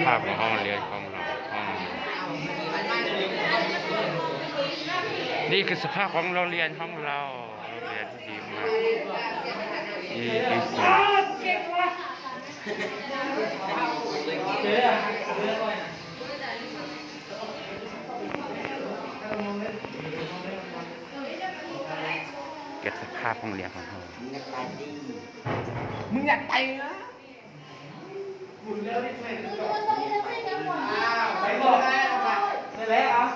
ພາບຂອງໂຮງຮຽນຂອງເຮົາ ຫ້ອງ ນີ້ຄືສະພາບຂອງໂຮງຮຽນຂອງເຮົາ ໂຮງຮຽນທີ່ດີມາກ ດີທີ່ສຸດ. ເກັບສະພາບໂຮງຮຽນຂອງເຮົາ. ມຶງຢາກໄປດີ ມຶງຢາກໄປເນາະ. ໄປບໍ່? ໄປແລ້ວ.